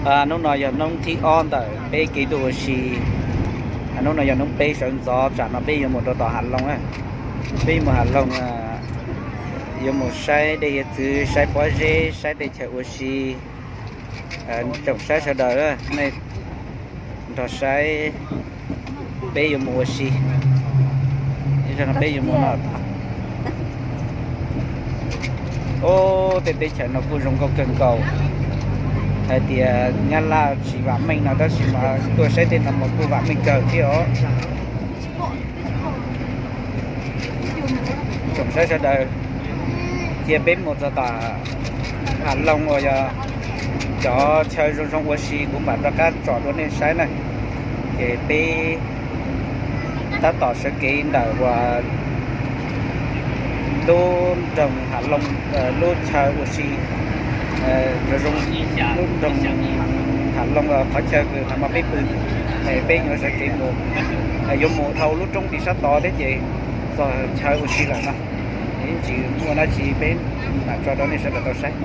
Hnub no yog hnub thib ob ntawm peb kev tuaj ua si. Hnub no yog hnub peb sawv ntxov, tsam no peb yuav mus rau tom Hav Loog. Peb yuav mus Hav Loog, yuav mus saib dej hiav txwv, saib pob zeb, saib tej chaw ua si. Tsoom saib sawv daws, nej nrog saib, peb yuav mus ua si. Peb yuav mus no. Ub, tej teb chaws no kuj zoo nkauj kawg nkaus. Hais tias Nyab Laj tsis vam meej no tab sis mas tuaj saib tej no mas kuj vam meej kawg thiab os. Tsoom saib sawv daws, cia peb mus txog tom Hav Loog uas yog cov chaw zoo zoo ua si kuv mam rov qab tsom dua nej saib na. Ces peb tab tom sawv kev ntawm uas lub nroog Hav Loog, lub chaw ua si, lub nroog Hav Loog, qhov chaw kws qhov no peb pw, peb yuav sawv kev mus, yuav mus dhau lub roob tim sab tod thiab ces txog chaw ua si lawm no. Tsis muaj dab tsi, peb mam tso rau nej sawv daws tau saib.